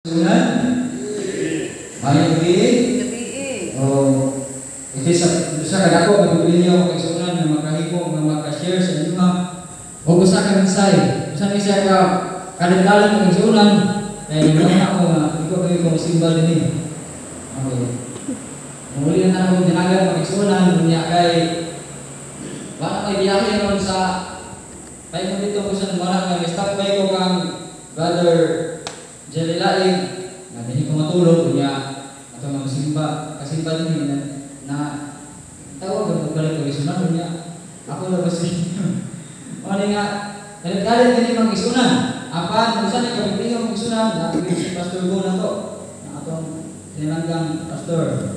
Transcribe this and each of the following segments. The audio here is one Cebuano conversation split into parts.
Sunan? Maayong gabi. Gabi. Oh, it is a usa ka dako nga pribilehiyo, mga kaigsuonan, nga makahimo nga maka-share sa inyo og usa ka mensahe. Usa ni siya ka kalimdalan, mga kaigsuonan, kay nang ako nga ikaw kayo ko simbal dinhi. Okay. Muli na nako dinagan, mga kaigsuonan, unya kay wala may biyahe ron sa paingon dito ko sa wala nga stop by ko kang Brother Jerry Laing nga dinhi ko matulog, unya ato nga simba kasimba dinhi na tawag ang balik ko isunan, unya ako na kasi mo ni nga kalit-kalit kini, mga isunan, apan usa ni kabibliyo, mga isunan, na si Pastor Go na to na atong tinalanggang pastor.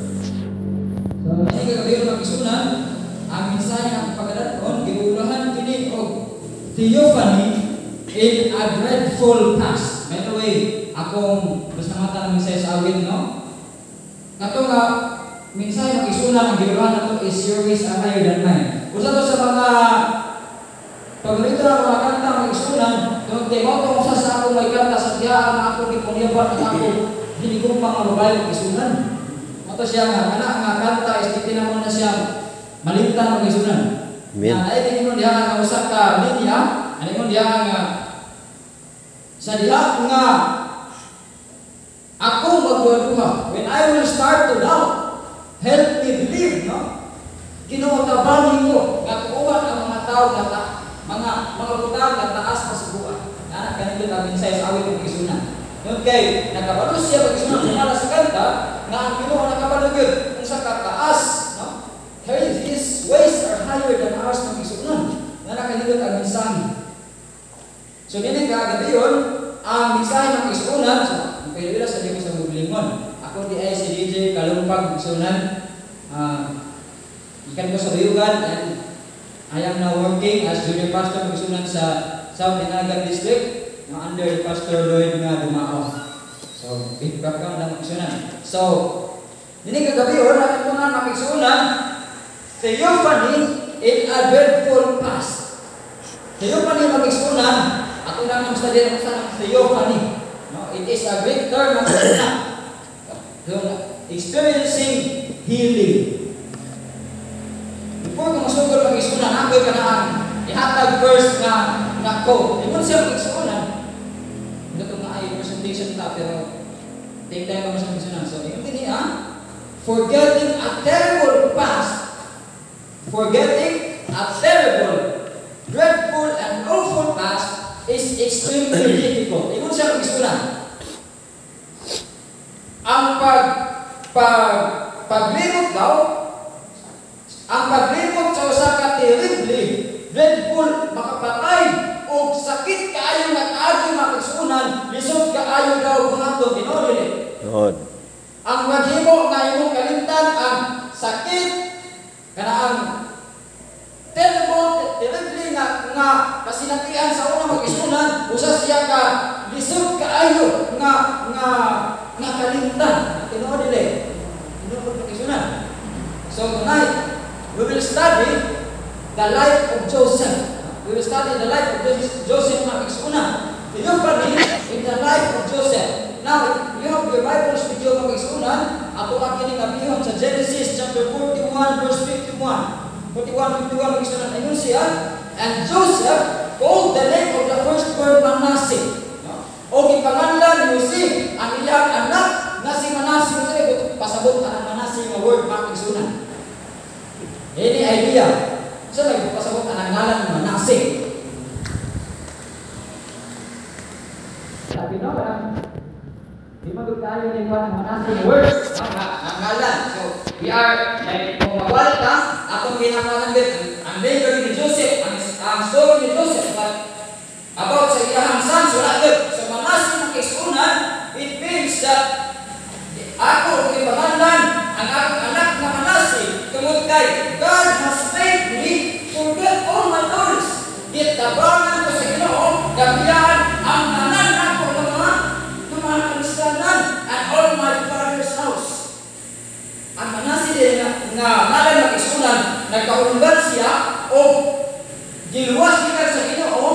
So kini kagabi, mga isunan, ang mensahe nga akong pagadaton giulahan kini og "Theophany in a Dreadful Past." By the way, akong basta mata ng mensahe sa awit, no? Kato nga mensahe, mga isunan, ang giulahan nato is "Your Ways Are Higher Than Mine." Usa to sa mga paborito na mga kanta, mga isunan, tungod kay mao to usa sa akong may kanta sa tiyaa nga ako gipunyaban at ako hinigugma nga babae, mga isunan. Mao to siya nga kana nga kanta is titinamon na siya malimtan, mga isunan. Amen. Na ay ingon diha nga usa ka linya, ano ingon diha nga sa diha nga ako magduha, when I will start to doubt, help me believe, no? Ginoo, tabangi ko nga tuuhan ang mga tao nga mga butang nga taas pa sa buhat. Ana kanindot ang mensahe sa awit, mga isunan. Ngun kay nakabalo siya, mga isunan, sumala sa kanta nga ang Ginoo nakabalo gyud kung sa kataas, no? His ways are higher than ours, mga isunan. Nga nakanindot ang mensahe. So dili ka gabi yun, ang mensahe ng isunan, so kay sa di ko sa bublingon. Ako di ay si DJ Kalumpag, isunan. Ikan ko sa Bayugan and I am now working as junior pastor, isunan, sa South Dinagat District, no, under Pastor Lloyd nga Dumao. So, big background lang, isunan. So, dini kagabi yun, ang itong nga makisunan, "Theophany in a Dreadful Past." Theophany, mag-isunan, ato lang ang study ng sa theophany. No, it is a Greek term, mag-isunan. So, experiencing healing. Before ko masugod, mag-isunan, ako'y kanaan ihatag first nga ko. Ingon siya, mag-isunan. Hindi ito nga ay presentation ta, pero take time pa sa mag-isunan. So, ingon din niya, forgetting a terrible past, forgetting a terrible, dreadful, and awful past is extremely difficult. Ingon siya, mag-isunan. Ang pag paglimot daw, ang paglimot sa usa ka terribly, dreadful, makapatay, o sakit kaayo nga kaagi, mga kaigsuonan, lisod kaayo daw buhaton, tinuod dili? Lord. Ang maghimo nga imong kalimtan ang sakit kana ang terrible, terribly nga kasinatian sa una, mga isunan, usa siya ka lisod kaayo nga kalimtan. Tinuod dili? Tinuod, mga isunan. So tonight, we will study the life of Joseph. We will study the life of Joseph, Joseph, mga isunan. Theophany in the life of Joseph. Now, if you have your Bibles with you, mga isunan, ato ang kining abihon sa Genesis chapter 41 verse 51. 41, 51, mga isunan. Ayun siya, "And Joseph called the name of the firstborn Manasseh." No? O gipanganlan ni Jose ang iyang anak nga si Manasseh. Kasi pasabot ang Manasseh nga word, mga isunan? Any idea? Sa may pasabot ang ngalan ng Manasseh? Sabi no, parang di man gud kaayo ni ang Manasseh nga word, no, nga ngalan. So, we are, like, kung magwala ta, atong ginakanan din, ang name ni Joseph, ang story ni Joseph, but about sa iyahang sons, wala gud. So, Manasseh, mga kaigsuonan, it means that ako ipanganlan ang akong anak na Manasseh tungod kay God has made me forget all my worries. Gitabangan ko sa Ginoo, gabiyaan ang tanan nako ng mga kalistanan and all my father's house. Ang Manasseh din nga ngalan, mga isunan, nagkahulugan siya o giluwas gikan sa Ginoo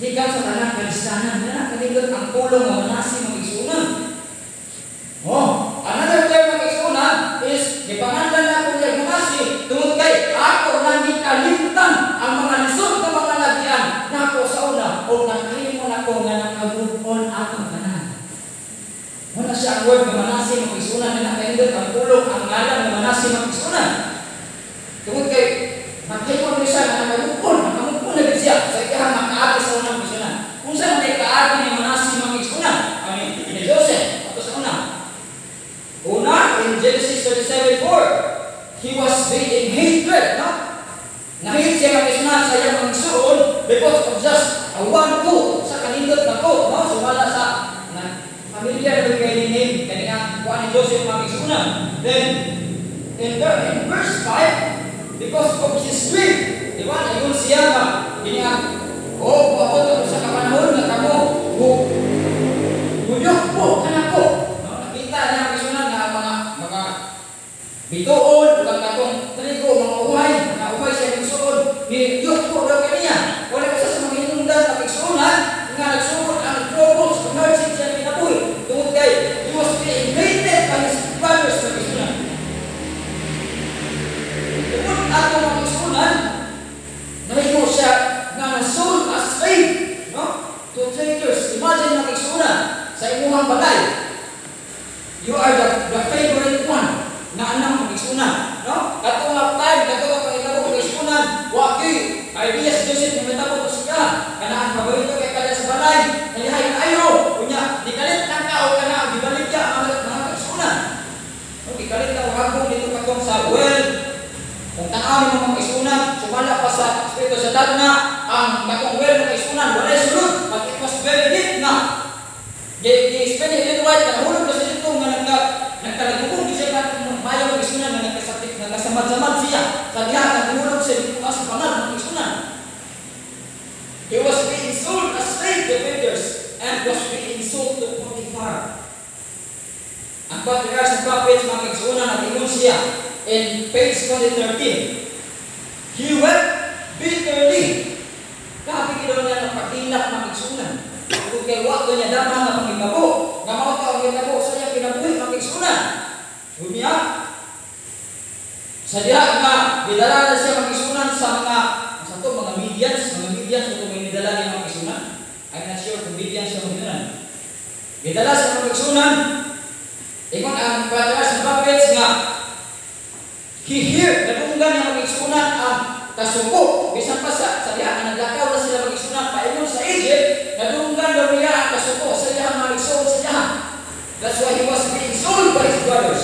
gikan sa tanang kalistanan. Na kanindot ang pulong nga Manasseh, mga isunan. ang word nga Manasi mga igsuonan na nakaindot ang pulong ang ngalan nga Manasi mga igsuonan. Tungod kay nagkaywan mo siya na nakamukon, nakamukon na gid siya sa iyang makaagi sa unang igsuonan. Kung saan may kaagi ni Manasi mga igsuonan, I mean, ni Joseph, ato sa una. Una, in Genesis 37:4, he was being hatred, no? Nahit siya mga igsuonan sa iyang mga igsuon because of just a one coat sa kanindot na coat, no? Sumala sa na, familiar na kay ni kani ang kuan ni Joseph mga igsuonan. Then, in verse 5, because of his greed, di ba? Ingon siya nga, kini ang, oh, moabot ako sa kapanahon nga kamo, muyok po kanako. No? Nakita niya ang igsuonan nga mga bituon, ug ang katong trigo, mga uhay, nakauhay siya igsuon, niyok po daw kaniya. Wala ko sa mga hinungdan nga igsuonan, nga nagsugod ang troubles ug hardship sa kinabuhi. Tungod kay he was being hated by his brothers mga igsuonan. Tungod ato mga igsuonan, nahimo siya nga na-sold as slave, no? To traders. Imagine mga igsuonan, sa imuhang balay, you are the favorite one na anak mga igsuonan, no? Kato nga time, kato nga pangitabo mga igsuonan, wa gyud idea si Joseph nga mitabo to siya. Kanaan paborito kay kada sa balay, nalihay kaayo, unya nikalit lang ka o kana gibaligya ang mga igsuonan. No, gikalit lang og hagong dito katong sa well. Kung tan-awon nimo mga igsuonan, sumala pa sa espiritu sa dagna ang katong well mga igsuonan, walay sulod, but it was very deep na. Gi-explain ni Ellen White, nahulog na siya dito nga nagkalagubong siya nga mayo mga igsuonan nga nagkasakit, nagkasamad-samad siya. Sa diha nahulog siya dito sa banal mga igsuonan. He was being sold as slave to traders and was being sold to Potiphar. Ang Patriarchs and Prophets mga igsuonan, nag-ingon siya in page 2013. He wept bitterly. Grabe gid niya ang paghilak mga igsuonan. Kung kay wa niya dama nga pangitabo, nga mao ka ang gitabo sa iyang kinabuhi mga igsuonan. Unya, sa diha nga gidala na siya mga igsuonan sa mga sa to mga Midians ito may nidala niya mga igsuonan. I'm not sure kung Midians siya mga igsuonan. Gidala sa mga igsuonan, ingon ang Patriarchs and Prophets nga he heard, nadunggan niya mga igsuonan ang kasuko. Bisan pa sa diha nga naglakaw na sila mga igsuonan paingon sa Egypt, nadunggan daw niya ang kasuko sa diha mga igsuon sa diha. That's why he was being sold by his brothers.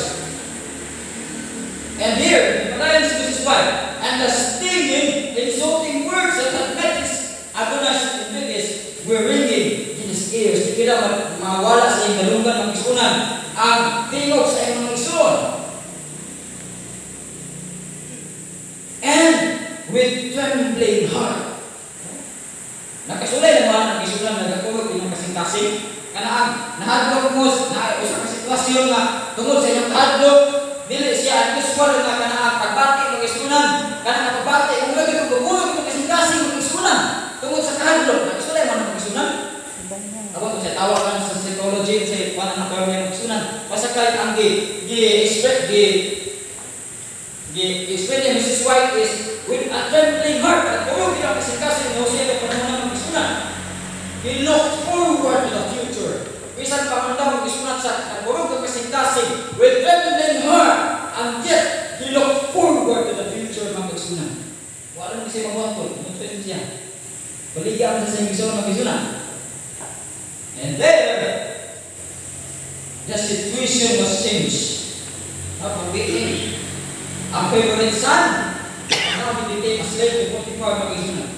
And here, he to his wife, and the stinging, insulting words that had met his agonized entreaties were ringing in his ears. Di kila mawala sa iyang galunggan mga igsuonan ang tingog sa iyang mga igsuon. And with trembling heart. Nakasulay naman ang igsuonan nagakulog inyong kasing-kasing. Kanaang nahadlok mo na usa ka sitwasyon nga tungod sa inyong kahadlok, dili siya unusual nga kanaang pagbati mga igsuonan, kanang pagbati kung lagi ko gumulog imong kasing-kasing mga igsuonan tungod sa kahadlok. Nakasulay man ang mga igsuonan. Ako siya tawag kan sa psychology sa kuan ang term mga igsuonan. Basta kay ang gi gi express gi gi explain ni Mrs. White is with a trembling heart at puro gid ang kasing-kasing no siya panahon ng mga igsuonan. He looked forward to the future. Bisan pa man daw mag-isunan sa nagmurog ang kasing-kasing with trembling heart, and yet he looked forward to the future mga igsuonan. Wala man siya mabuhaton, nagtuon siya. Baligya man sa iyang igsuon mga igsuonan. And there, the situation was changed. From being a favorite son, now he became a slave to Potiphar mga igsuonan.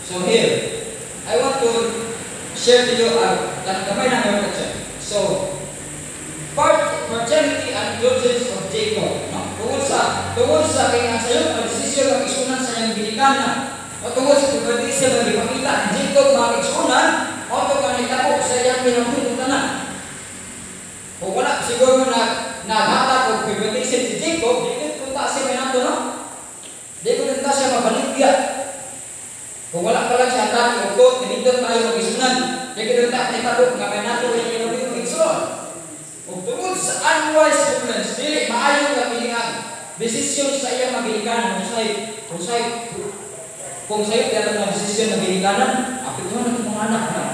So here, I want to share to you gamay na meron siya. So, paternity and indulgence of Jacob. No? Tungod sa kay ang sayo ang desisyon ang isunan sa iyang ginikanan. O tungod sa pagdesisyon nga gipakita ni Jacob mga igsunan, o to kanitabo sa iyang kinabuhi tanan. Kung wala siguro na naghatag og favoritism si Jacob, di ko ta siya kanato, no? Di ko ta siya mabaligya. Kung wala pa lang siya tati o kot, kanindot tayo mag-isunan. Di ko ta kanitabo nga kanato iyang kinabuhi mag-isunan. Ug tungod sa unwise influence, dili maayo nga kini ang desisyon sa iyang maginikanan, usay Kung sa'yo, kaya mga desisyon na ginikanan, apektuhan na itong mga anak, no?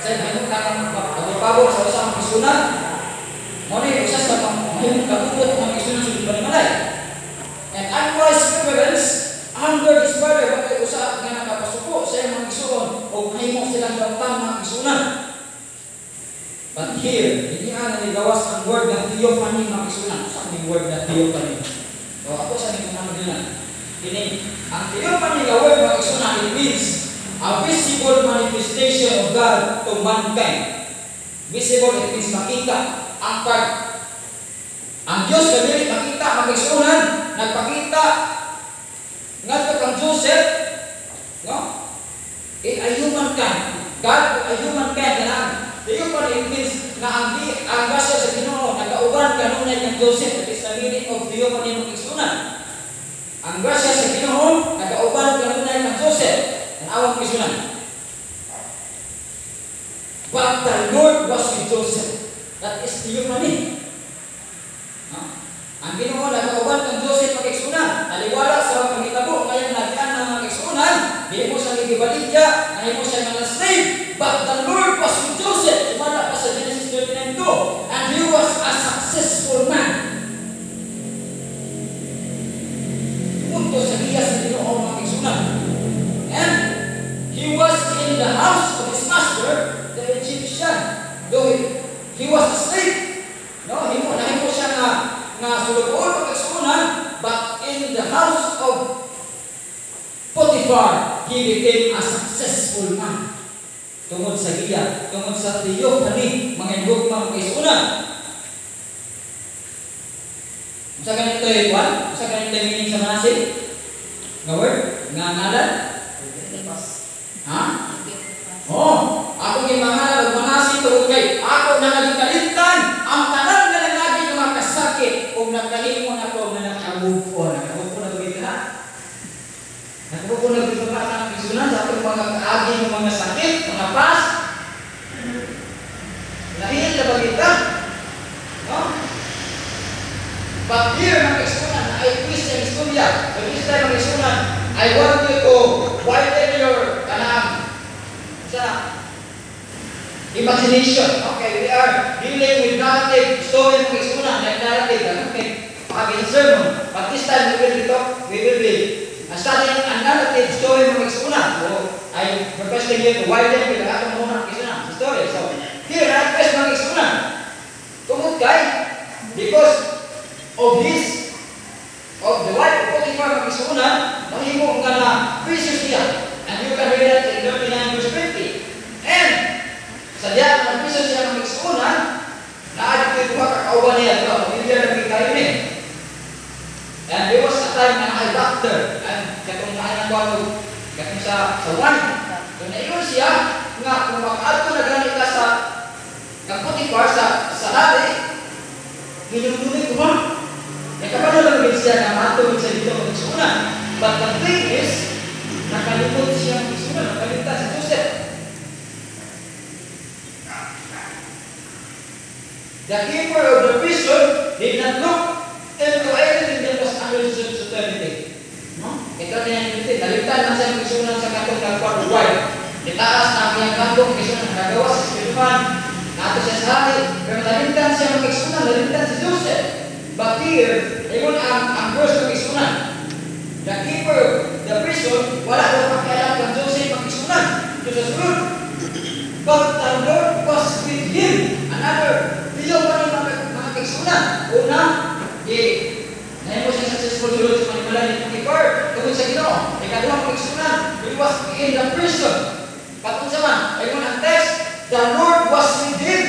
Sa'yo, mahimong kang pagpapagod sa usang isunan, mo ni usa sa mahimong kagubot mga isunan sa panimalay. And unwise parents angered his brother, bakit usa nga nakapasuko sa iyang mga isuon o mahimo silang damtang mga isunan. But here, hindi nga naligawas ang word ng theophany mga isunan. Usa ni word na theophany? So ako sa ningong ano nila. Kini, ang theophany nga word mga isunan, it means a visible manifestation of God to mankind. Visible, it means makita. Ang pag ang Diyos na dili makita mga isunan, nagpakita ngadto kang Joseph, no? In a human kind. God to a human kind kanang theophany, it means nga ang grasya sa Ginoo nagauban kanunay kang Joseph. That is the meaning of theophany mga isunan. Ang grasya sa Ginoo nagauban kanunay kang Joseph. Tan-awang mga isunan. But the Lord was with Joseph. That is theophany. No? Ang Ginoo nagauban kang Joseph mga isunan. Taliwala sa panghitabo ngayong nagyan ng mga isunan, di mo siya gibaligya, nahimo siya nga slave. But the Lord was with Joseph. Sumala pa sa Genesis 39:2. And he was a successful man. Punto sa iya sa Ginoo mga isunan. And he was in the house of his master, the Egyptian. Though he was a slave. No, himo nahimo siya nga nga sulod-on mga isunan, but in the house of Potiphar, he became a successful man. Tungod sa iya, tungod sa theophany, mga gugma mga isunan. Unsa ganito yung kwan? Unsa ganito yung meaning sa Manasseh? Nga word? Nga ngalan? Ha? Oh, ako gipangalan og Manasseh tungod kay ako na nagikalimtan ang tanan nga nangagi nga makasakit ug nakahimo nako nga naka-move on. Naka-move on na gid ka. Naka-move on na gid ka sa isunan sa atong mga kaagi ng mga sakit, mga past. Nahil na ba kita? No? But here, mga isunan, I twist ang istorya. But this time, mga isunan, I want you to widen your kanang sa imagination. Okay, we are dealing with narrative story mga isunan, like narrative, okay, pag sermon. But this time, we will be studying a narrative story mga isunan. So, I'm requesting you to widen with atong muna mga isunan, story. So, here, I request mga isunan. Tungod kay, because of his, of the wife of Potiphar mga isunan, mahimo nga na precious siya. And you can read that in 39 verse 20. And, sa diya na precious siya mga isunan, naa dito duha ka kauban niya, diba? Familiar na kayo ni. And there was a time na naay doctor, and katong naay ng kuwan, katong sa wine. So naingon siya, nga kung makaadto na gani ka sa kang Potiphar sa hari, hinumdumi ko ba? Nakabalo lang gid siya na maatog sa dito mga isunan. But the thing is, nakalimot siya mga isunan, nakalimtan si Joseph. The keeper of the prison did not look into anything that was under Joseph's authority. No? Ito na yung ito. Nalimtan man siya mga isunan sa katong nagkuhan wife. Nitaas na ang iyang kandong mga isunan, nagawa sa Espirituan. Nato siya sa hari. Pero nalimtan siya mga isunan, nalimtan si Joseph. But here, ingon ang verse ng isunan. The keeper of the prison, wala daw pakialam kang Joseph ang isunan. Ito sa sulod. But the Lord was with him. Another, theophany mga kaisunan. Una, nahimo siya successful sulod sa panimalay ni Potiphar tungod sa Ginoo. Ikaduha mga kaisunan, he was in the prison. But unsa man, ingon ang text, the Lord was with him.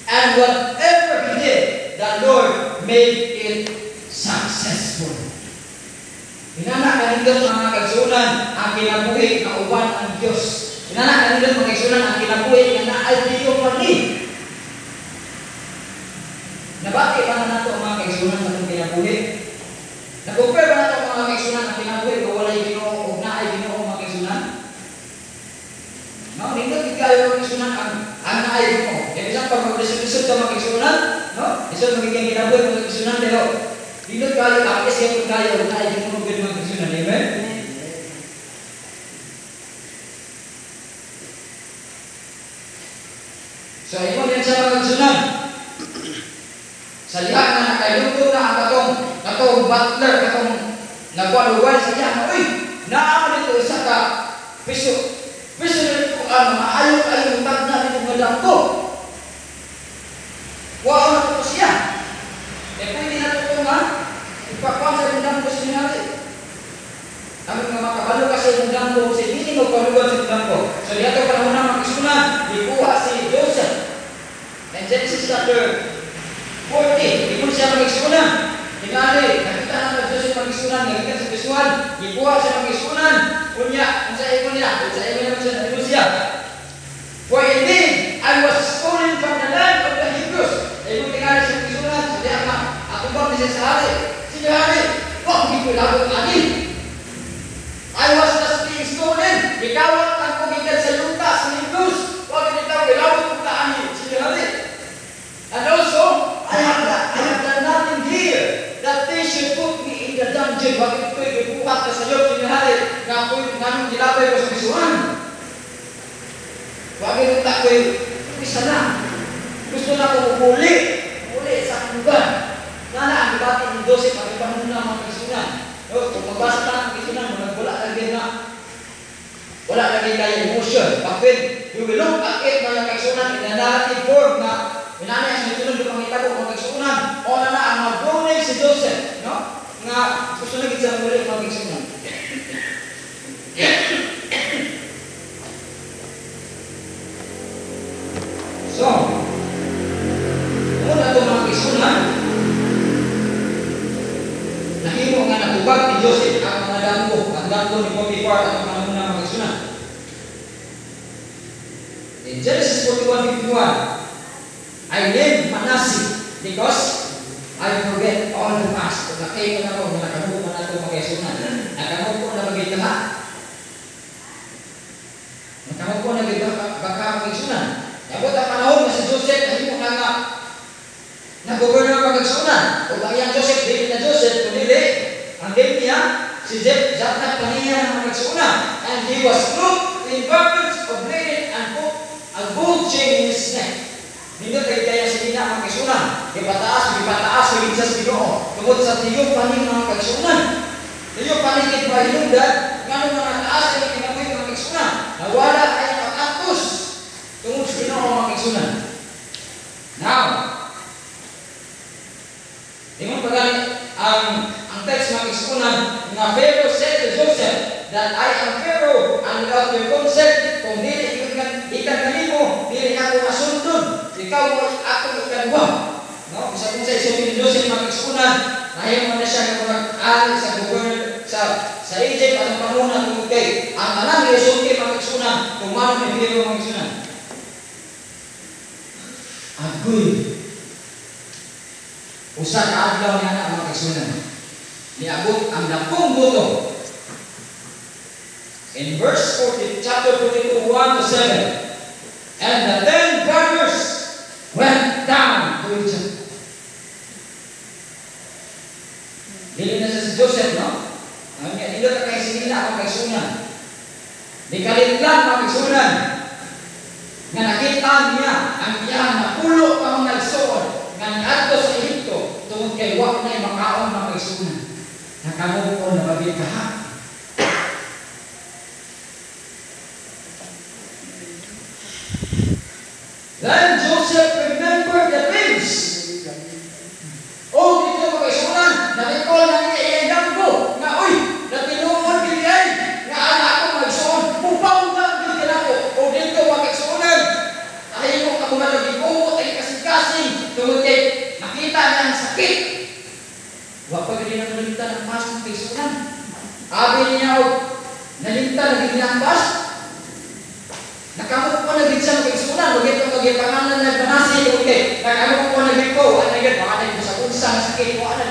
And whatever he did, the Lord made it successful. Inana kanindot mga kaigsunan ang kinabuhi nga uban ang Dios. Inana kanindot mga kaigsunan ang kinabuhi nga naay theophany. Nabati ba na nato mga kaigsunan sa atong kinabuhi? Na-compare ba nato mga kaigsunan ang kinabuhi kung walay Ginoo o naay Ginoo mga kaigsunan? No, nindot gid kayo mga kaigsunan ang naay Ginoo. Kaya bisan pag maglisod-lisod ka mga kaigsunan, no? Lisod magiging kinabuhi mga kaigsunan pero nindot kayo, akis gyud kayo naay Ginoo gid mga kaigsunan. Amen. So ingon din siya, mga kaigsuonan. Sa diha nga nakailungtong na ang katong butler, katong nagwaluwal sa iya nga, "Uy, naa dito isa ka piso piso dito ang maayo kayo tagna dito nga dangko. Wa na ko siya. Eh pwede na ito nga ipakuan sa imong dangko sa hari. Kami nga makabalo ka sa imong dangko, sa dili mo kalugan sa imong dangko." So diha panahon na, mga kaigsuonan, gikuha si Joseph. And Genesis chapter 40, ingon siya, mga kaigsuonan. Tingali, nakita na ng Joseph, mga kaigsuonan, nakita sa visual, gikuha siya, mga kaigsuonan. Unya, unsa ingon niya? Unsa ingon niya siya, ingon siya, "For indeed, I was stolen from the land of the Hebrews." Ingon tingali sa kaigsuonan, sa diha nga, atubang ni siya sa hari. Sige hari, wa ko labot ani. I was just being stolen. Gikawat ang ko gikan sa yuta sa Hebrews. Wa gid ikaw gilabot ko ta ani. Sige hari. And also, I have done nothing here that they should put me in the dungeon. Bakit ko'y gibuhat ka sa iyo, sige hari, nga ako'y nganong gilabay ko sa bisuan. Wag ta ko'y isa na. Gusto na ko muli. Muli sa akong lugar. Nana ang gibati ni Joseph ang ipanuna, mga kaigsuonan. No, kung magbasa ta ng kaigsuonan, wala lagi na wala lagi kay emotion. But when you will look at it, mga kaigsuonan, in a narrative form na inani ang sunod yung pangitabo, mga kaigsuonan, o na na ang mag si Joseph, no? Nga gusto na gid siya muli, mga kaigsuonan. So, muna ito, mga kaigsuonan, nahimo nga natubag ni Joseph ang mga dangko, ang dangko ni Potiphar at ang mga muna, mga kaigsuonan. In Genesis 41:51, "I named Manasseh because I forget all the past." Kung nakita na ko, nakamuko na ito, mga kaigsuonan. Nakamuko na magiging ka. Nakamuko na gid baka, mga kaigsuonan. Yabot ang panahon nga si Joseph nahimo na nga na governor, mga kaigsuonan. Ug ang iyang Joseph dili na Joseph kundi ang name niya si Zep Zapnat Panea ng mga kaigsuonan. And he was clothed in garments of linen and put a gold chain in his neck. Nindot kay kaya si Nina, mga kaigsuonan. Gipataas, gipataas sa sa Ginoo. Tungod sa tiyo paning, mga kaigsuonan. Tiyo paning ba hinungdan ngano nga nataas kay kinabuhi, mga kaigsuonan. Nawala ay pag-antos tungod sa Ginoo, mga kaigsuonan. Now, ingon pa gani ang text, mga kaigsuonan, nga Pharaoh said to Joseph that "I am Pharaoh and without your consent, kung dili ikan ikan kanimo, dili nako masundon. Ikaw mo akong ikaduha." No, bisa kung sa isulti ni Joseph, mga kaigsuonan, nahimo na siya nga mga ari sa governor sa Egypt atong panahon tungod kay ang tanang isulti, mga kaigsuonan, tumanon ni Pharaoh, mga kaigsuonan. Agoy. Usa ka adlaw niya na, mga kaigsuonan. Niabot ang dakong gutom. In verse 40, chapter 42, 1 to 7. And the 10 brothers went down to Egypt. Dili na siya si Joseph, no? Ang niya, dili ka kay sinina, mga kaigsuonan. Nikalitlan, mga kaigsuonan. Nga nakita niya ang iyang napulo ka mga igsoon nga niadto sa Ehipto tungod kay wa na'y makaon, mga kaigsuonan. Nakamove on na bagay ka ha. Then Joseph remembered the dreams. Oh, dito, mga kaigsuonan, na-recall na niya iyang dangko, nga uy, natinuod gid ay, nga ana ako magsuon, mupaw na gid kanako. O dito, mga kaigsuonan, nahimo ka mga nagigumot ay kasing-kasing, tungod kay nakita niya ang sakit. Wa pa gid na nalimtan ang past, mga kaigsuonan. Abi niya og nalimtan na gid niya ang past. Nakamove on na gid siya, mga kaigsuonan, wag ito magipangalan na Manasi, okay. Nakamove on na gid ko, ana gid baka na sa unsa nga sakit, wa na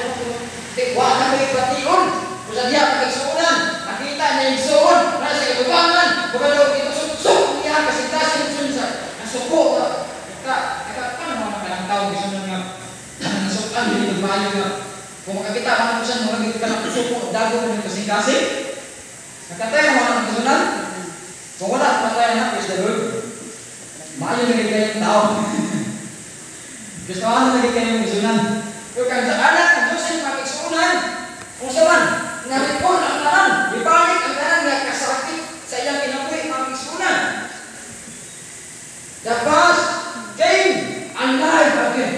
di wa na may bation. Kung diha, mga kaigsuonan, nakita niya yung igsoon, na sa katubangan, baka daw ito suksok niya kasing-kasing sun sa nasuko. Ka ka paano mga kanang tao gusto nga nasukan dili maayo nga kung makakita ka ng usan mga ka ng suko dago mo kasing-kasing. Nakatay na mga kaigsuonan. Kung wala, patay na, praise the Lord. Maayo na gid kayong tao. Gusto ano lagi kayo igsunan. Pero kang sa anak ni Joseph mga igsunan, kung sa man, naripon ang tanan, ibalik ang tanan nga kasakit sa iyang kinabuhi mga igsunan. The past came alive again.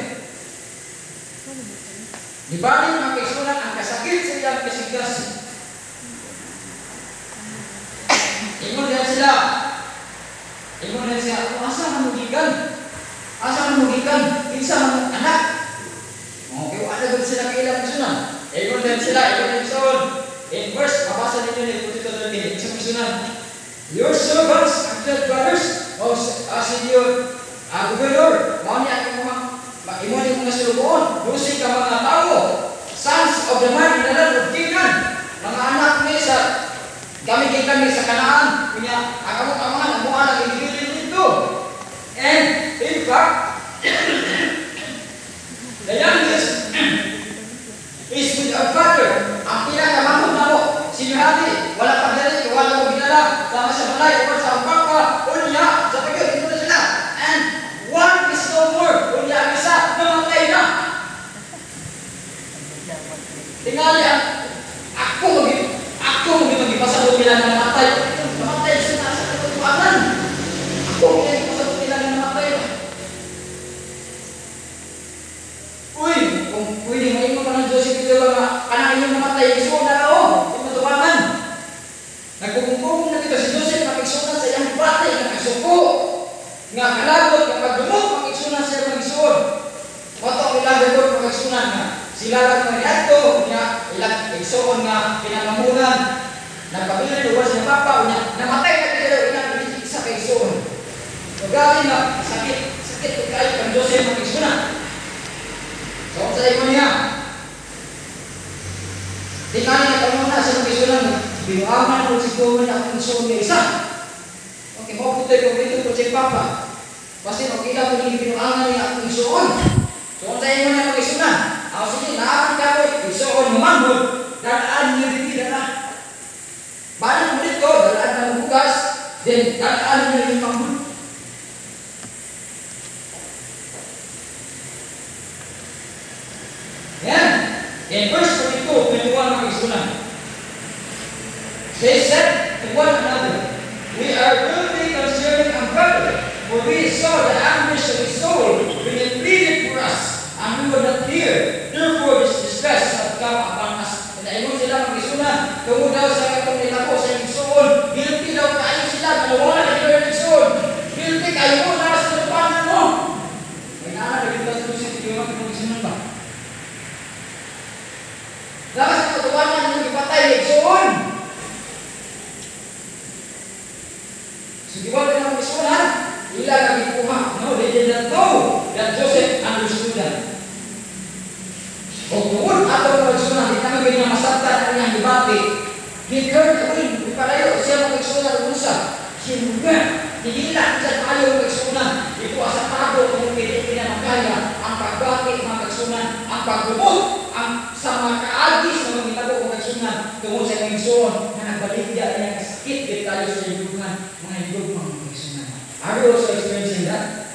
Ibalik mga igsunan ang kasakit sa iyang kasigdas. Ingon din sila. Ingon din siya, asa man mo gikan? Asa man mo gikan? Kinsa man mong anak? Okay, wala gud sila kailang igsunan. Ingon din sila, ingon din sila. In verse, mabasa ninyo ni 42:13, isang igsunan. Your servants and their brothers, o senior gobernador, mao ni ang mga imo ni mga sulugoon, 12 ka mga tawo, sons of the man in the land of Canaan, mga anak ni sa kami gikan ni sa Canaan, kunya ang among amahan amo ang gibilin dito. And in fact, the youngest is with our father. Ang pinakamanghod namo, si Yohani, wala pa dali, wala mo ginala, sama sa balay, uban sa papa, unya, sa pagyo, dito na sila. And one is no more, unya ang isa, namatay na. Tingali ang, ako magipasabot nila na namatay. Namatay sila sa katutuanan. Ako magipasabot nila na namatay. Uy, kung pwede mo ka ng Joseph ito nga, kanang inyong namatay, isuon na ako, yung. Nagkukungkong na dito si Joseph, makiksunan sa iyang bati, nakasuko, nga kalagot, kapag dumot, makiksunan sa iyang magisuon. Wato ang ilang record, makiksunan nga, sila lang mariadto, nga ilang igsuon nga pinangamunan, nagpabilin lugar sa papa, unya, namatay na dito, ilang isa kay isuon. So, grabe nga, sakit, sakit kung kayo kang Joseph makiksunan. So, sa imo niya, di kani na kamuna sa magisunan, binuangan ko siguro na akong isuon niya isa. Okay, mo putoy ko dito po si Papa. Kasi okay lang kung binuangan niya akong isuon. So, sa imo niya magisunan, ako sige, naaman ka ko, isuon mamanghod, dadaan niyo dito, dala. Balik mo dito, dalaan na bugas, then dadaan niyo yung manghod. Yan. In verse 22, 21 mga isunan. They said to one another, we are guilty concerning our brother, for we saw the anguish of his soul when he pleaded for us, and we would not hear. Therefore this distress hath come upon us. Naingon sila mga isunan, tungod daw sa katong nilako sa igsuon, guilty daw kayo sila, nawala na kayo ng igsuon. Guilty kayo mo, nasa lupanan mo. May nana, naging sa Joseph, yung mga isunan ba? Lakas ang katuwanan ng ipatay ni igsuon. So, giwala ng isunan, ila nga gikuha. No, they did not know that Joseph understood that. O tungod ato ng igsunan, di naman ganyan masabtan ang iyang debate. He turned away, ipalayo siya ng igsunan unsa. Sinuga, hihila siya tayo ng igsunan. Ito sa tago kung hindi pinamakaya ang pagbati mga igsunan, ang pagbubot, ang sa mga kaagis na mga gitabo mga igsunan, tungod sa iyang igsuon na nagbaligya niya kasakit di tayo sa higughan, mga higug mga igsunan. Are we also experiencing that?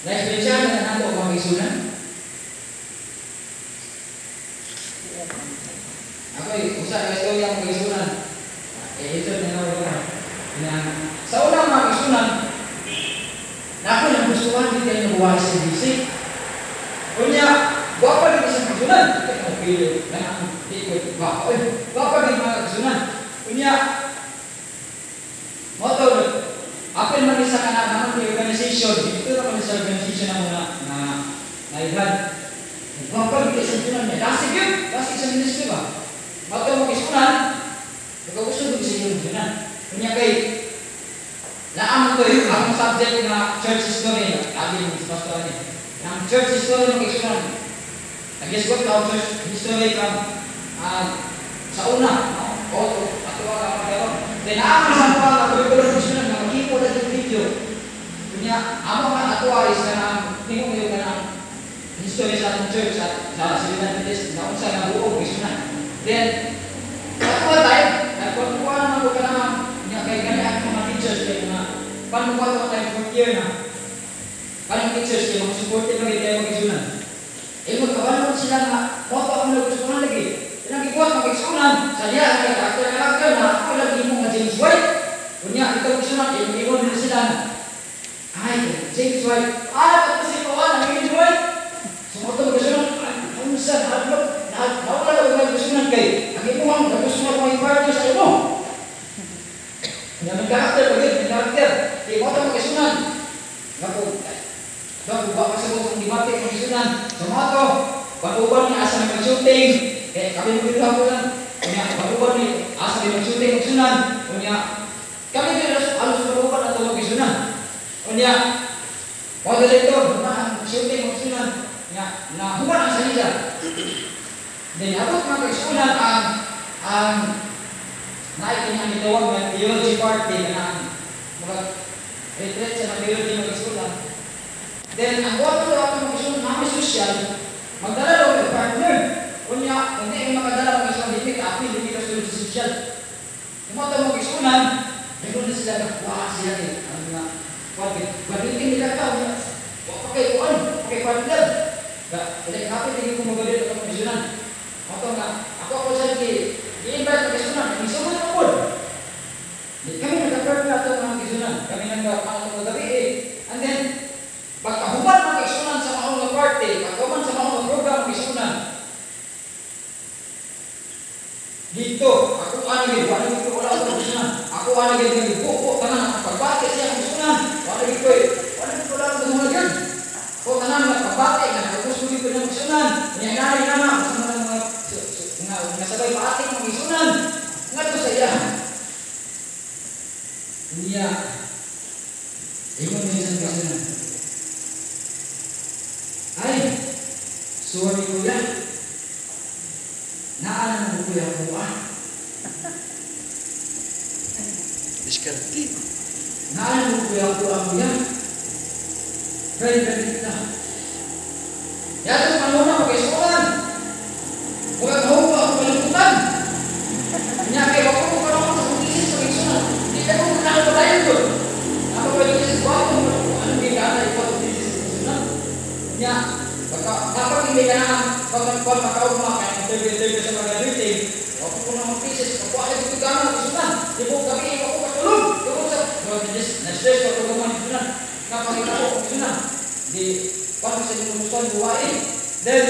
Na-experience na nato ang mga igsunan? Ako, usa ka istorya mga igsunan. Ito na nga. Sa unang mga igsunan, na ako nang gustuhan dito yung nabuhay sa BC. Unya, gwapa din isang igsunan. Okay, gwapa. Gwapa din mga igsunan. Unya, motor, apil man isa ka na naman yung organization. Dito na kami sa organization na muna na nailhan. Gwapa din isang igsunan niya. Dasig yun. Dasig sa ministry ba? Motor mga igsunan, nagkagusto din sa iyong igsunan. Unya kay, naamon ko yung akong subject na church history. Abi yung pastor niya. Ang church history ng igsunan. Nag-isgot ka ang church history from sa una. No? O, atuwa ka magkaroon. Then, naamon sa mga curriculum ng igsunan na mag-ipo na yung video. Kunya, amo nga atuwa is na ang tingong yung na history sa atong church at sa Silina Adventist na unsa nga buong igsunan. Then, atuwa tayo, nagkukuha naman ko ka naman niya kay gani ang mga teachers kay mga paano ko tayo fourth year na. Parang teachers kay mga supportive lagi kayo mag-isunan. Eh magkabalo sila nga mo pa ang gustuhan lagi. Ilang gikuha mag-isunan sa diya nga karakter na ako lagi mo nga James White. Unya ikaw isunan ingon nila sila na ay James White. Ah, kasi ko ang James White. Sumoto mag-isunan unsa hadlok nawala og mag-isunan kay ang imong nagustuhan mo i-partner sa imo. Nya may karakter pag may karakter. Di mo ta mag-isunan. Naku, daw ba kasi ko kung dibate mag-isunan. So mo to, pag-uban ni asa may mag-shooting, eh kami magbilang. Unya pag-uban ni asa may mag-shooting mag-isunan. Unya kami gyud alos pag-uban ato mag-isunan. Unya mo dito na shooting mag-isunan. Nya na human ang salida. Then abot mag-isunan ang naay kini gitawag nga theology party na mga retreat sa theology mag-isunan. Then ang wato daw ang mag-isunan na social, magdala daw og partner. Unya kung di makadala mag-isunan dili ka apil dili ka sulod sa social. Kung mo mag-isunan, ingon na sila nga wa sila kay ang mga kuan gamitin nila ka unya wa pa kay kuan, pa kay partner. Ga dili kapit dili ko magadili ka mag-isunan. Ato nga ako sa ki i-invite mag-isunan, isunan mo pod. Di kami nagka-partner ato mga mag-isunan. Kami nagka-ang gabi eh. And then pagkahuman mag-isunan sa maong nga party, pagkahuman sa maong nga program mag-isunan. Dito, ako ani gid, wala gid ko wala ako mag-isunan. Ako ani gid nagbuo tanan ang pagbati siya mag-isunan. Wala gid ko, wala gid ko wala ko gyud. Ko tanan nga pagbati nga gusto gid ko na mag-isunan. Nya nani na sa mga nga sabay paati mag-isunan. Ngadto sa iya. Niya ingon niya sa mag-isunan. Ay, sorry kuya. Naanan mo kuya ko ah. Diskarte. Naanan mo kuya ko ah kuya. Pwede kita. Yato panuna mag-isunan. Huwag mahuwa ang kalimutan. Nya kay wa ko karon sa thesis mag-isunan. Di na ko na padayon doon. Ako pwede thesis wa ko ano gigana ikaw thesis mag-isunan. Nya baka dapat hindi ka na pag makaugma kay interview sa mga meeting. Wa ko na mag-thesis ako ay dito gana mag-isunan. Di ko gabi wa ko katulog. Tungod sa na stress ko ko man isunan. Napakita ko mag-isunan. Di paano sa inyong gustuhan buwain. Then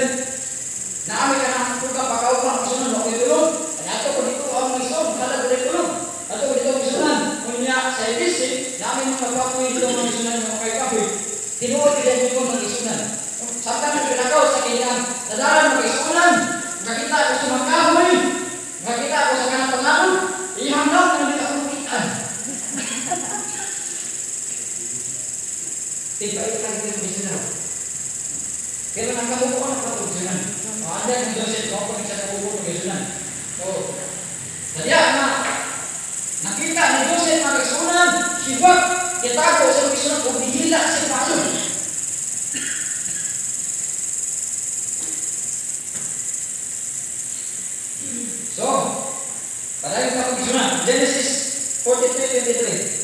naami ka na ang program pagkaugma mag-isunan wa ko tulog. Ato ko dito ang ison, kala ko tulog. Ato ko dito ang isunan. Unya sa ABC, naami mga kapoy dito ang isunan mga kay kapoy. Tinuod gid ko mag-isunan. Samtang nagpinakaw sa kanyang nadaran mag-isunan, nakita ko sa mga kahoy, nakita ko sa kanang pangalon, ihanggaw na nila akong kitaan. Tibay ka rin ang isunan. Pero nagkabuo na pa ito isunan. Anda ni Joseph, kung ako sa kabuo ng isunan. So, sadya na, nakita ni Joseph ang isunan, sibak, kitago sa isunan, kung dihila sa palo. So, padayon sa pag-isunan. Genesis 43:23.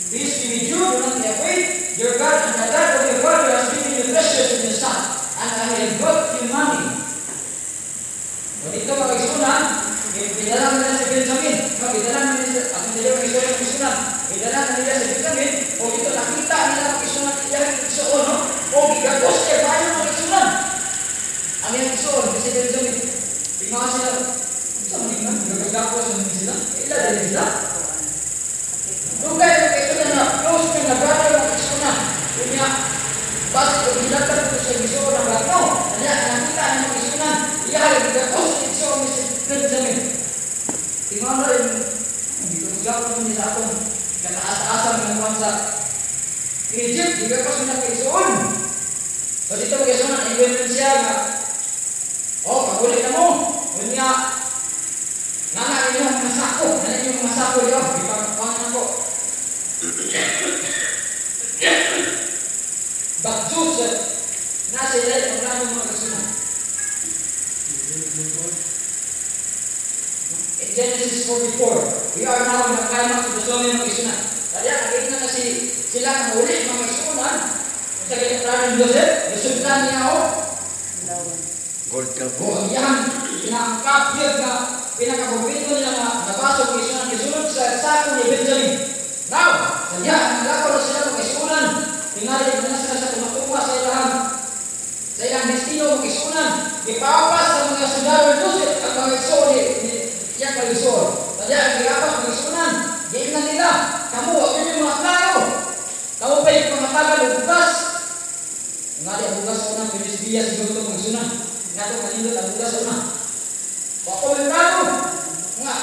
Peace be with you, do not be afraid. Your God and the God of your father has given you treasures in your son, and I have brought you money. O dito pag-isunan, pinadala nila si Benjamin. No, pinadala nila si, at hindi yung istorya ng isunan. Pinadala nila si Benjamin. O dito nakita nila pag-isunan, iyang isuon, no? O gigagos siya, paano mag-isunan? Ang iyang isuon, kasi Benjamin, pinaka sila, sa mga gagagakos na sila, ila din sila. Dugay ng isunan na, close na brother ng isunan. Unya, basta kung hinatag ko sa isuon ng ragno, kanya nakita ng isunan, iya gigagos sa isuon ni si Benjamin. Tingnan na rin, gigagos niya sa atong kataas-aasan ng mga sa Egypt, gigagos niya kay isuon. So dito mag-isunan, ingon siya nga, oh, paguli na mo. Unya, nana inyong mga sako, nana inyong mga sako, yo, ipagpakuan ako. But Joseph, nasa ilay ang plano mga kasunan. In Genesis 44, we are now in the climax of the story, mga igsuonan. Kaya nakita na si sila nga muli, mga igsuonan. Sa ganyan plano ni Joseph, nasugdan niya ako. Gold cup. O ang iyang pinakakapyag nga pinakapaborito niya nga nabaso, mga igsuonan, isunod sa sako ni Benjamin. Now, sa diya, nalakaw na sila, mga igsuonan. Tingali na sila sa tumatuma sa ilang destino, mga igsuonan. Gipapas sa mga sundalo ni Joseph ang mga igsoon ni iyang mga igsoon. Sa diya, ang gipapas, mga igsuonan. Giingnan nila, "Kamo, ang inyong mga plano. Kamo pa yung pamatagal og bugas." Ngali ang bugas sa una, finish diya siguro ito, mga igsuonan. Nga ito, kanindot ang bugas sa una. "Wa ko may plano. Nga,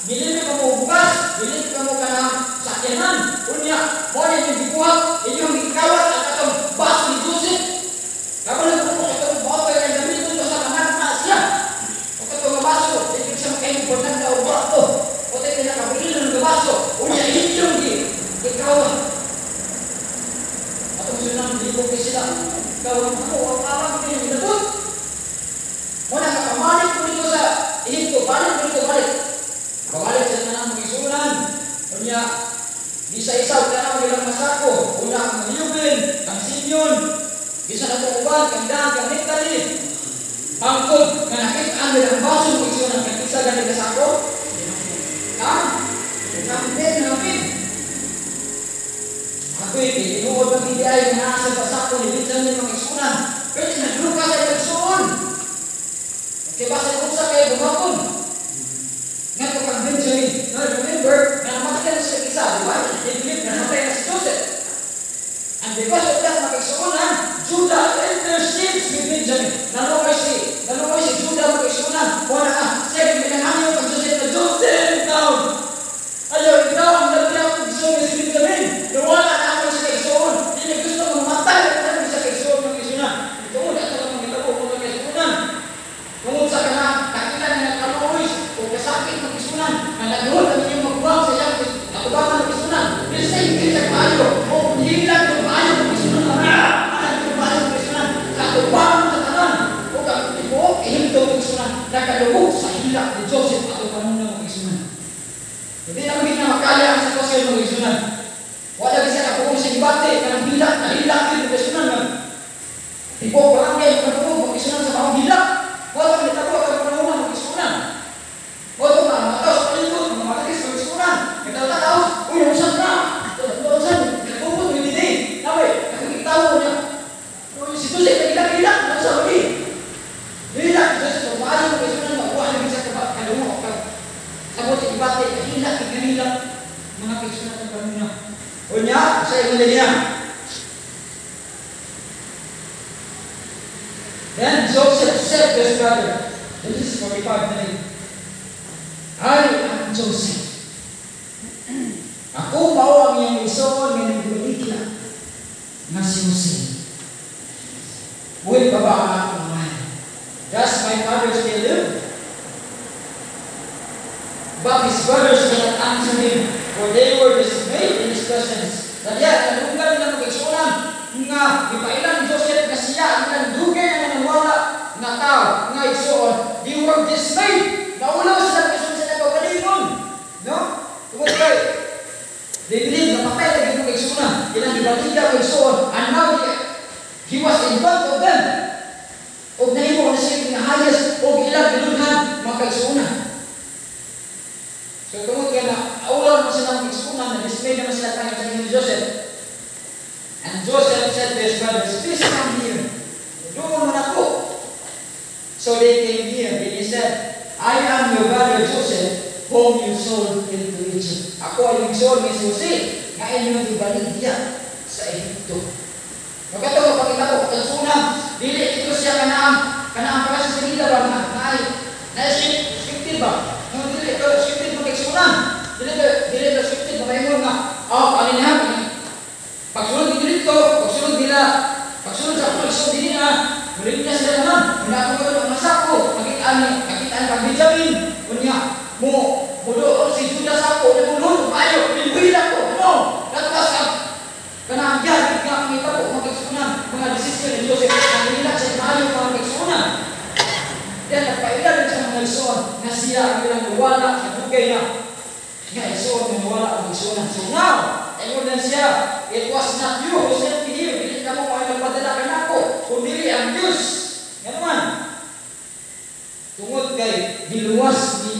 bilin ka mo bugas, bilin ka mo kanang sakyanan. Unya, mo na inyong gibuhat, inyong gikawat ang atong baso ni Joseph. Kabalo ko mo katong bato kay gamiton ko sa managma siya. O katong baso, dili siya makahimong panagna og bato. O tayo pinakabilin ng baso, unya inyong gikawat." Atong sunan, di ko sila. Kawat ako, ang awag niyo inabot. Muna ka pamalit ko dito sa Ehipto, balik ko dito, balik. Pamalit sa tanan, mga igsuonan. Unya, bisa isaw ka na ilang masako. Una ang Reuben, ang Simeon, bisa na itong uban, kang Dan, kang Naphtali. Hangtod nga nakita ang ilang baso, mga igsuonan, kang isa gani ka sako. Ha? Kang Benjamin. Ako'y tinuod ang hindi ay nga nasa pasako ni Benjamin, mga igsuonan. Pwede nagluka sa ilang igsuon. Kaya basta unsa kay bumapon. Nga kang Benjamin. Now remember, nga namatay na siya isa, di ba? They believe na namatay na si Joseph. And because of that, mga igsuonan, Judah intercedes with Benjamin. Naluoy si Judah, mga igsuonan. Wala nga, siya pinanganyo kang Joseph na Joseph down. Ayaw, ikaw ang labi akong igsuon si Benjamin. Nawala na ako sa kaigsuon. Hindi gusto nga mamatay na sa kaigsuon, mga igsuonan. Tungod ato lang mga itabo, mga kaigsuonan. Tungod sa kanang nakita niya kaluoy o kasakit, mga igsuonan, nga nagluhod ang inyong magbuwang sa iyang atubangan, mga igsuonan. Bisay sa maayo o hilang ng maayo, mga igsuonan. Ah, ang maayo, mga igsuonan. Sa atubangan sa tanan o kang tibuok Ehipto, mga igsuonan, nakalubog sa hilak ni Joseph ato panuna, mga igsuonan. Hindi na maging na makaya ang sitwasyon, mga igsuonan. Wala kasi kapuong sa gibati, kanang hilak, nahilak din, mga igsuonan. Tibuok barangay, makalubog, mga igsuonan, sa mga hilak. Wala kang itabo ang panahon, mga igsuonan. Wala mga mataw sa palibot, mga matagis, mga igsuonan. Nagtatakaw, "Uy, nausan na! Nausan, nagpupot, hindi din." Naway, nakikitawo niya. Uy, si Joseph, nagilak-ilak, nausan, uy. Hilak, Joseph, maayo, mga igsuonan, makuha na sa kalungo, sabot sa ibate, hilak, hilak, mga kaigsuonan ng panahon. Unya, sa ingon niya. Then Joseph said to his brother, this is 45:9, "I am Joseph. Ako mao ang iyang igsoon nga nagbaligya nga si Jose. Buhi pa ba ang akong amahan? Does my father still live?" But his brothers could not answer him, for they were dismayed in his presence. Kaya, nadunggan nila, mga igsuonan, nga ipailan ni Joseph nga siya ang ilang dugay nga nanawala nga tao, nga igsuon. They were dismayed. Naulaw sila kaysa sa nagkagalingon. No? Tungod kay they believe na patay lagi, mga igsuonan. Ilang ibaligya mga igsuon. And now he was in front of them. Og nahimo na siya nga highest og ilang gilunhan, mga kaigsuonan. So tungod kay na aulaw naman sila, mga igsuonan, na dismay naman sila kanya sa ni Joseph. And Joseph said to his brothers, "Please come here. Doon man ako." So they came here. Then he said, "I am your brother Joseph, whom you sold into Egypt." "Ako ay igsoon ni Jose, nga inyong ibaligya sa Ehipto." Magkato, mapakita ko, kaigsuonan, dili ito siya kanaang, kanaang para sa salida ba, na, na, na, scripted ba? No, dili ito scripted, mga kaigsuonan. Dili ito scripted, makaingon nga, oh, ano niya, pagsunod dito dito, pagsunod nila, pagsunod sa akong igsoon dili na, muli niya sila naman, muna ako ko ang masako, makitaan kang Benjamin, unya, mo, mudoon si Judas ako, namulod, maayo, libuhila ko, no, that was a, kanang yari nga mga ko, mga kaigsuonan, mga desisyon ni Joseph, ang nila siya maayo, mga kaigsuonan. Then, nagpailan sa mga igsoon, nga siya ang ilang naniwala, nagugay na. Nga isuon, naniwala ang isuonan. So now, ingon na siya, "It was not you who sent me here." Dili kamo ang nagpadala kanako, kundi ang Diyos. Nga naman, tungod kay giluwas ni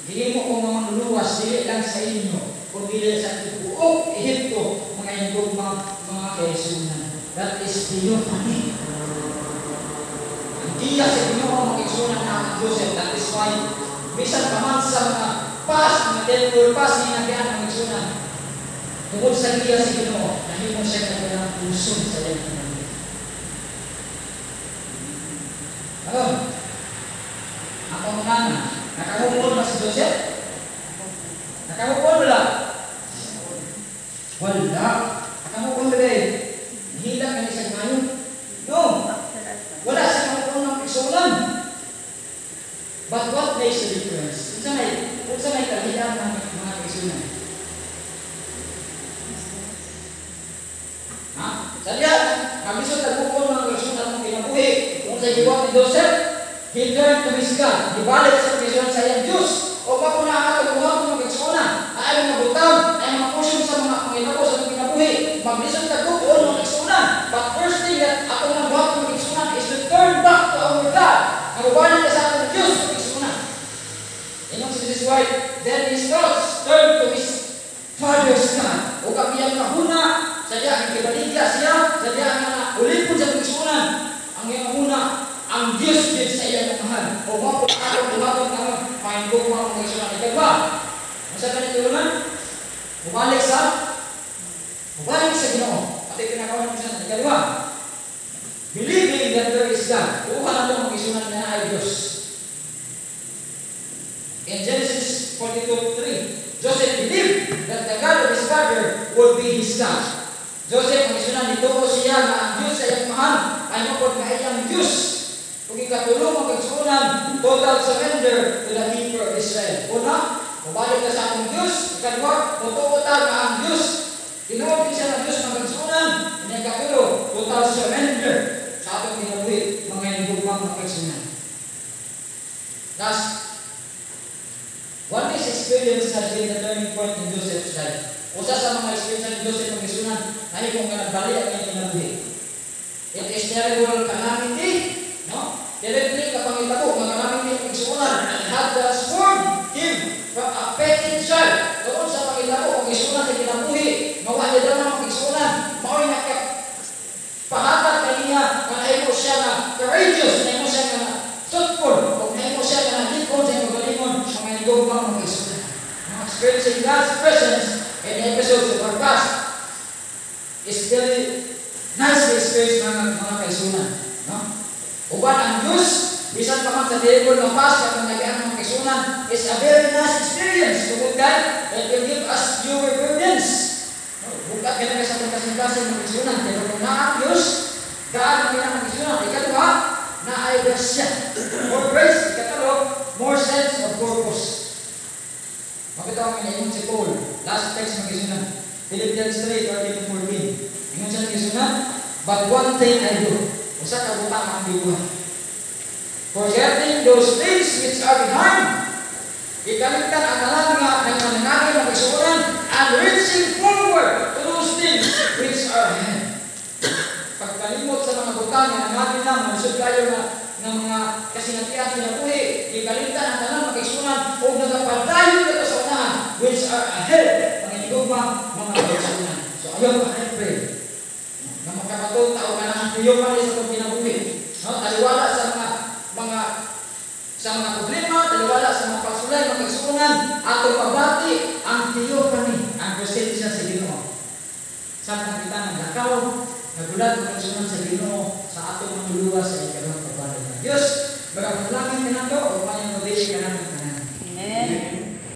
gihimo ko nga manluluwas dili lang sa inyo, kundi sa tibuok Ehipto, mga hinigugma, mga kaigsuonan. That is theophany. Ang giya sa Ginoo, mga kaigsuonan, na ang Joseph. That is why bisan pa man sa mga past, mga terrible past ginagian, mga kaigsuonan, tungod sa giya sa Ginoo, nahimo siya nga puson sa iyang kinabuhi. Aron, ang pangutana, naka-move on ba si Joseph? Naka-move on wala? Wala. Naka-move on ba eh? Nahila ka ni siya ngayon? No. Wala siya ka-move on ng isulan. But what makes the difference? Unsa may kalahian ng mga kaigsuonan? Ha? Sadya, kamisod tag-move on, mga kaigsuonan, ng kinabuhi. Kung sa gibuhat ni Joseph, he turned to his God. Gibalik sa kaigsuonan sa iyang Diyos. O pa na ang atong buhat, mga kaigsuonan, ay mga butang, ay mga portion sa mga pangitabo sa atong kinabuhi. Maglisod tag-move on, mga kaigsuonan. But first thing that atong mga buhat, mga kaigsuonan, is to turn back to our God. Nagubalik ka sa atong Diyos, mga kaigsuonan. Ingon si Mrs. White, "Then his thoughts turned to his father's God." O ang iyang kahuna, sadya ang kibaligya siya, sadya nga na ulipon sa kaigsuonan. Ang iyang kahuna, ang Diyos din sa iyang mahal. O mao po atong buhaton karon, pahingugma, mga kaigsuonan. Ikaduha, unsa ka ni tulunan? Mubalik sa Ginoo. At pinakawan ng isa. Ikaduha, believing that there is God. Tuuhan nato, mga kaigsuonan, na ay Diyos. In Genesis 42:3, Joseph believed that the God of his father would be his God. Joseph, ang isunan, nituo siya na ang Diyos sa iyang amahan ay mapod nga iyang Diyos. Kung ikatulong, mga kaigsuonan, total surrender to the keeper of Israel. Una, mubalik ka sa atong Diyos. Ikaduha, mutuo ta nga ang Diyos. Tinuod din siya ng Diyos, mga kaigsuonan. Ang ikatulo, total surrender sa atong kinabuhi, mga hinigugmang mga kaigsuonan. Thus, one this experience has been the turning point in Joseph's life. Usa sa mga experience ni Joseph, mga kaigsuonan, nahimong nga nagbali ang iyang kinabuhi. It is terrible calamity, no? Terribly kapangitabo, mga calamity, mga kaigsuonan, had transformed him from a petty child. Tungod sa pangitabo, mga kaigsuonan, sa kinabuhi, mawa niya dama, mga kaigsuonan, mao'y naka pahatag kaniya nga nahimo siya na courageous, nahimo siya nga truthful, o nahimo siya nga naglikon sa iyang kaugalingon, mga hinigugma, mga kaigsuonan. Mga experiencing God's presence in the episodes of our past is very nice to experience, mga kaigsuonan. No? Uban ang Diyos, bisan pa man sa terrible nga past katong nagian, mga kaigsuonan, is a very nice experience. Tungod kay it will give us fewer burdens. No? Bugat ka na sa atong kasing-kasing, mga kaigsuonan. Pero kung naa ang Diyos, gaan ang mga kaigsuonan. Ikaduha, naay grasya. More grace. Ikatulo, more sense of purpose. Makita ko nga ingon si Paul. Last text, mga kaigsuonan. Philippians 3, 13 to 14. Ingon siya, mga kaigsuonan, "But one thing I do." Usa ka butang ang gibuhat. "Forgetting those things which are behind." Ikalimtan ang tanan nga nangangagi, mga kaigsuonan, "and reaching forward to those things which are ahead." Pagkalimot sa mga butang nga nangagi na, malisod kayo nga ng mga kasinatian kinabuhi, ikalimtan ang tanan, mga kaigsuonan, o nagapadayon kato sa unahan, which are ahead, mga hinigugma, mga kaigsuonan. So ayaw pa, I pray na makabaton ta og kanang theophany sa atong kinabuhi. No, taliwala sa mga problema, taliwala sa mga pagsulay, mga kaigsuonan, atong pabati ang theophany, ang presensya sa Ginoo. Samtang kita naglakaw, nagulat, mga kaigsuonan, sa Ginoo sa atong manluluwas sa ikaduhang pagbalik. Diyos, baka panalangin kanato o kanyang gabi kanatong.